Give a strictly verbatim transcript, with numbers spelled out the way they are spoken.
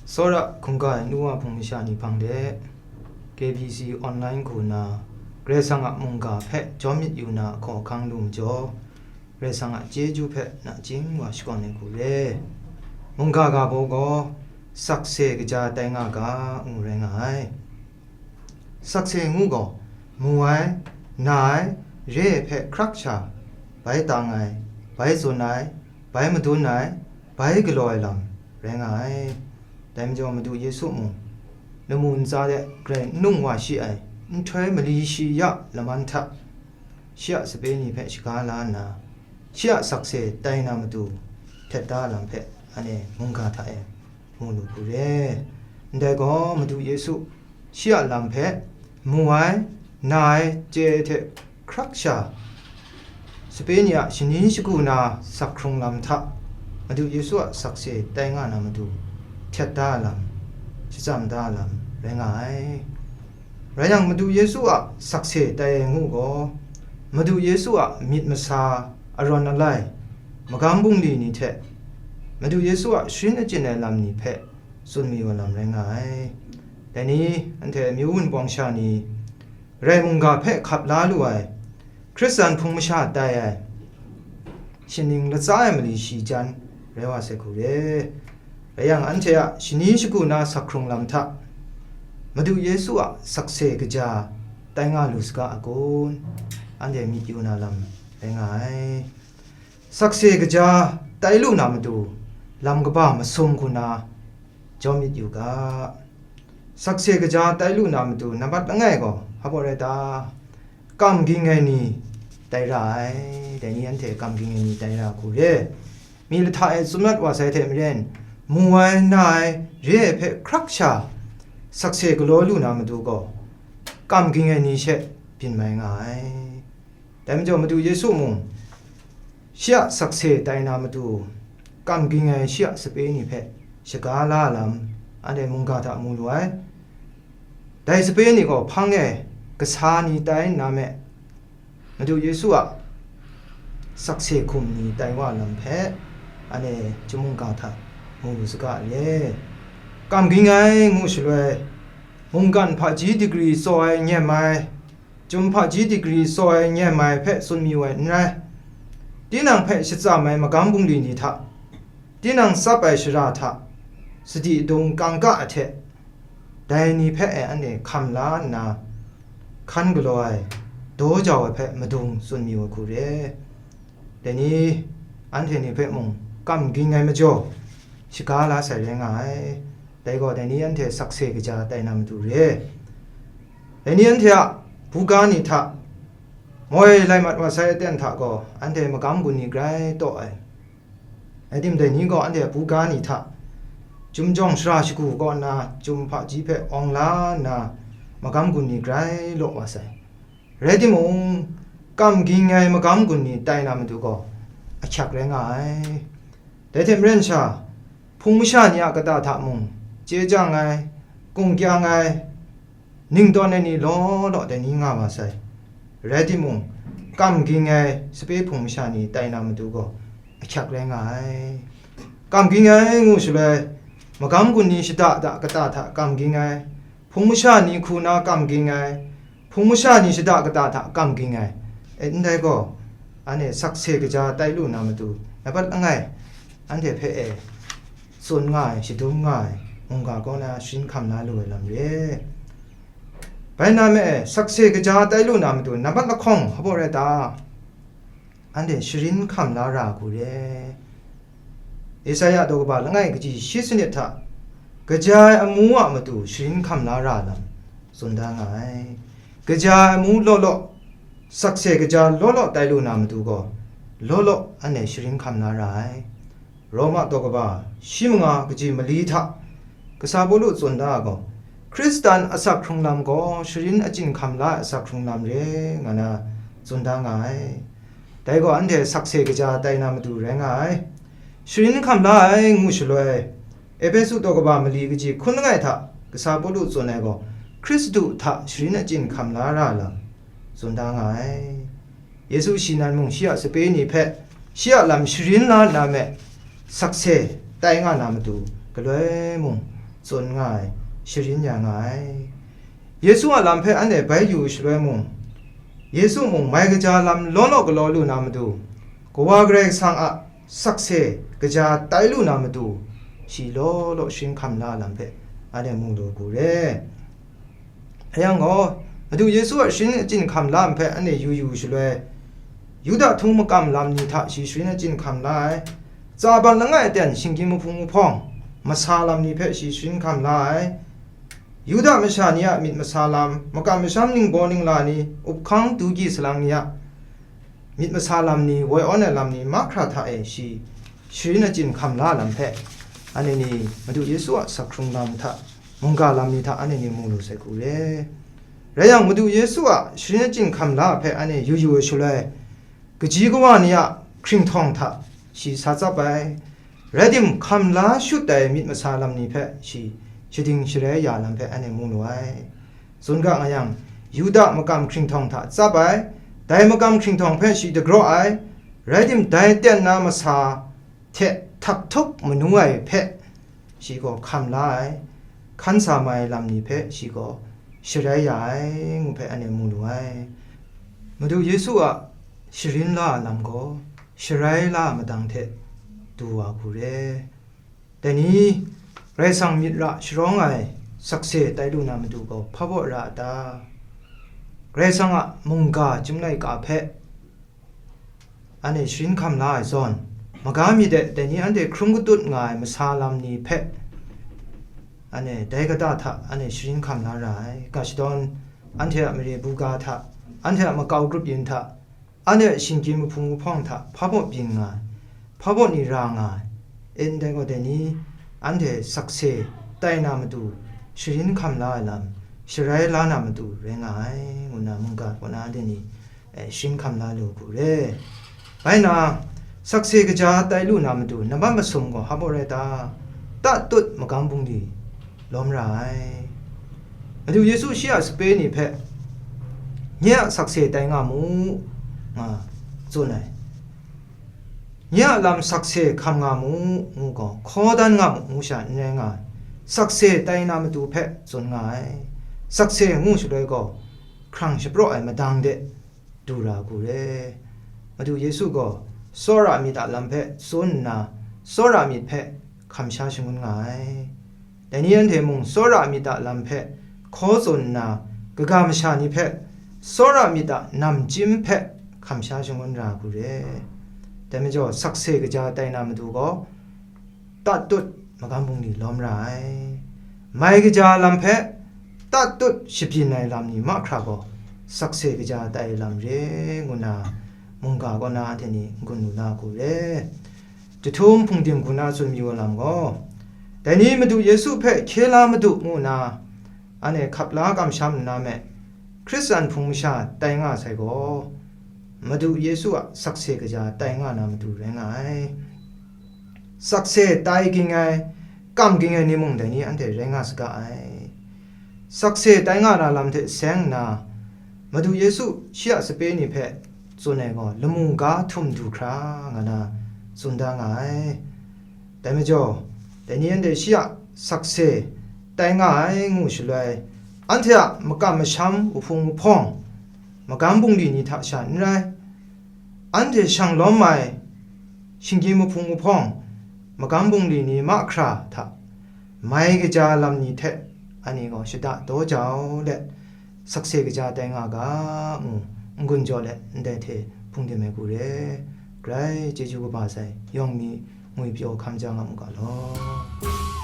Tsawra hkungga ai nu wa hpung masha ni hpang de, K B C online hku na, Karai Kasang a mungga hpe jawm myit yu na ahkaw ahkang lu majaw, Karai Kasang a chyeju hpe nachying wa shakawn ai hku re. Mungga ga baw gaw, sakse kaja tai nga ga, ngu rai nga ai. Sakse ngu gaw, mu ai, na ai, re ai hpe hkrak sha, bai tang ai, bai tsun ai, bai madun ai, bai galaw ai lam rai nga ai. Dai majaw Madu Yesu mung, lamu ntsa de grai n nung wa shi ai, nhtoi mali shi ya laman hta, shi a sape ni hpe shaga la nna, shi a sakse tai na matu htet da lam hpe, anhte mungga hta e mu lu hku re. Ndai gaw, Madu Yesu shi a lam hpe mu ai, na ai, chye ai hte hkrak sha, sape ni a shani shagu na sak hkrung lam hta, Madu Yesu a sakse tai nga na matu htet da lam, shachyam da lam rai nga ai. Rai yang, Madu Yesu a sakse tai ai ngu gaw, Madu Yesu a myit masa, arawn alai, magam bungli ni hte Madu Yesu a sharin achyin ai lam ni hpe tsun mayu ai lam rai nga ai. Dai ni, anhte amyu wunpawng sha ni, rai mungga hpe hkap la lu ai, Hkristan hpung masha tai ai, shaning latsa ai mali shi jan rai wa sai hku re. Rai yang, anhte a shani shagu na sak hkrung lam hta, Madu Yesu a sakse kaja tai nga lu saga a kun? Anhte myit yu na lam rai nga ai. Sakse kaja tai lu na matu, lam kaba masum hku na jawm myit yu ga. Sakse kaja tai lu na matu, nambat langai gaw, hpa baw rai ta? Kam ging ai ni tai ra ai, dai ni anhte kam ging ai ni tai ra hku re. Mi lahta e tsun mat wa sai hte maren, mu ai, na ai, re ai hpe hkrak sha, sakse galaw lu na matu gaw, kam ging ai ni she byin mai nga ai. Dai majaw, Madu Yesu mung, shi a sakse tai na matu, kam ging ai shi a sape ni hpe shaga la lam, anhte mungga hta mu lu ai. Dai sape ni gaw hpang e kasa ni tai nna me, Madu Yesu a sakse hkum ni tai wa lam hpe, anhte chyum mungga hta mu lu saga le. Kam ging ai ngu shaloi, mungkan hpaji digri tsaw ai nyem ai, Chyum hpaji digri tsaw ai nyem ai hpe tsun mayu ai n rai. Tinang hpe shachyam ai magam bungli ni hta, tinang tsap ai shara hta, sadi dung kangka ahte, dai ni hpe e anhte hkam la nna, hkan galaw ai, daw jau ai hpe madung tsun mayu ai hku re. Dai ni, anhte ni hpe mung kam ging ai majaw, shaga la sai rai nga ai. Dai gaw, dai ni anhte sakse kaja tai na matu re. Dai ni anhte a buga ni hta moi lai mat wa sai aten hta gaw, anhte magam gun ni grai taw ai. Rai tim, dai ni gaw anhte a buga ni hta, Chyum jawng shara shagu kaw nna, Chyum hpaji hpe awng la nna, magam gun ni grai law wa sai. Rai timung, kam ging ai magam gun ni tai na matu gaw, ahkyak rai nga ai. Dai hte maren sha, hpung masha ni a kata hta mung, chye chyang ai, kungkyang ai, ning tawn ai ni law law dai ni nga wa sai. Rai timung, kam ging ai sape hpung masha ni tai na matu gaw, ahkyak rai nga ai. Kam ging ai ngu shaloi, magam gun ni shada da kata hta kam ging ai, hpung masha ni hku na kam ging ai, hpung masha ni shada kata hta kam ging ai, e, ndai gaw, anhte sakse kaja tai lu na matu, nambat langai, anhte hpe e tsun nga ai, shadum nga ai, mungga kaw na sharin hkam la lu ai lam re. Bai na me e, sakse kaja tai lu na matu, nambat lahkawng hpa baw rai ta? Anhte sharin hkam la ra hku re. Esaia daw kaba langai kaji shi sanit hta, kaja ai amu a matu sharin hkam la ra lam tsun da nga ai. Kaja ai amu law law, sakse kaja law law tai lu na matu gaw, law law anhte sharin hkam la ra ai. Roma daw kaba shi manga kaji mali hta, kasa Pawlu tsun da ai gaw, Hkristan asak hkrung lam gaw sharin achyin hkam la ai asak hkrung lam re, nga na tsun da nga ai. Dai gaw, anhte sakse kaja tai na matu rai nga ai. Sharin hkam la ai ngu shaloi, Ehpesu daw kaba mali kaji hkun langai hta kasa Pawlu tsun ai gaw, Hkristu hta sharin achyin hkam la ra lam tsun da nga ai. Yesu shi nan mung shi a sape ni hpe shi a lam sharin la nna me, sakse tai nga na matu galoi mung tsun nga ai, sharin ya nga ai. Yesu a lam hpe anhte bai yu shaloi mung, Yesu mung mai kaja lam law law galaw lu na matu, Kawa Karai Kasang a sakse kaja tai lu na matu, shi law law sharin hkam la lam hpe anhte mu lu gu re. Rai yang gaw, Madu Yesu a sharin achyin hkam la ai hpe anhte yu yu shaloi, Yuda htung makam lam ni hta shi sharin achyin hkam la ai, tsaban langai aten shinggyim mahpung mahpawng masa lam ni hpe shi sharin hkam la ai, Yuda masha ni a myit masa lam, makam masham ningbaw ningla ni, uphkang du gyi salang ni a myit masa lam ni, woi awn ai lam ni mahkra hta e shi sharin achyin hkam la lam hpe, anhte ni Madu Yesu a sak hkrung lam hta, mungga lam ni hta anhte ni mu lu sai hku re. Rai yang, Madu Yesu a sharin achyin hkam la hpe anhte yu yu ai shaloi, kaji kawa ni a hkringhtawng hta shi sa tsap ai, rai tim, hkam la shut ai myit masa lam ni hpe shi shading sharai ya lam hpe anhte mu lu ai. Tsun ga nga yang, Yuda makam hkringhtawng hta tsap ai, dai makam hkringhtawng hpe shi dagraw ai, rai tim, dai ten na masa hte htak htuk manu ai hpe shi gaw hkam la ai, hkan sa mai lam ni hpe shi gaw sharai ya ai ngu hpe anhte mu lu ai. Madu Yesu a sharin la a lam gaw sharai la a madang hte du wa hku re. Dai ni, Karai Kasang myit ra sharawng ai sakse tai lu na matu gaw hpa baw ra a ta? Karai Kasang a mungga chyum laika hpe anhte sharin hkam la ai zawn, maga myit de, dai ni anhte hkrum katut nga ai masa lam ni hpe anhte dai kata hta anhte sharin hkam la ra ai. Ga shadawn, anhte a mare buga hta, anhte a makau grup yin hta, anhte a shinggyim mahpung mahpawng hta hpa baw byin nga ai, hpa baw ni ra nga ai. E, ndai gaw, dai ni anhte sakse tai na matu, sharin hkam la ai lam, sharai la na matu rai nga ai, ngu nna mungga kaw na anhte ni, e, sharin hkam la lu hku re. Bai nna, sakse kaja tai lu na matu, nambat masum gaw hpa baw rai ta? Tatut magam bungli lawm ra ai. Madu Yesu shi a sape ni hpe, "Nye a sakse tai nga mu," nga tsun ai. "Nye a lam sakse hkam nga mu," ngu gaw, "Hkaw dan nga mu," ngu sha n rai nga ai. Sakse tai na matu hpe tsun nga ai. Sakse ngu shaloi gaw, hkrang shapraw ai madang de du ra hku re. Madu Yesu gaw tsawra myit a lam hpe tsun nna, tsawra myit hpe hkamsha shangun nga ai. Dai ni anhte mung tsawra myit a lam hpe hkaw tsun nna, kaga masha ni hpe tsawra myit a namchyim hpe hkamsha shangun ra hku re. Dai majaw, sakse kaja tai na matu gaw, tatut magam bungli lawm ra ai. Mai kaja lam hpe tatut shabyin ai lam ni mahkra gaw, sakse kaja tai lam re, ngu nna mungga kaw na hte ni n-gun lu na hku re. Jahtum hpungdim hku na tsun mayu ai lam gaw, dai ni Madu Yesu hpe hkye la Madu ngu nna, anhte hkap la kamsham nna me, Hkristan hpung masha tai nga sai gaw, Madu Yesu a sakse kaja tai nga na matu rai nga ai. Sakse tai ging ai, kam ging ai ni mung dai ni anhte rai nga saga ai. Sakse tai nga na lam hte seng nna, Madu Yesu shi a sape ni hpe tsun ai gaw, lamu ga htum du hkra nga na tsun da nga ai. Dai majaw, dai ni anhte shi a sakse tai nga ai ngu shaloi, anhte a makam masham, uhpung uhpawng, magam bungli ni hta sha n rai, anhte shang lawm ai shinggyim mahpung mahpawng, magam bungli ni mahkra hta mai kaja lam ni hte anhte gaw shada daw jau let, sakse kaja tai nga ga, ngu n-gun jaw let, ndai hte hpungdim ai hku re. Grai chyeju kaba sai, yawng mi ngwi pyaw hkam ja nga mu ga law.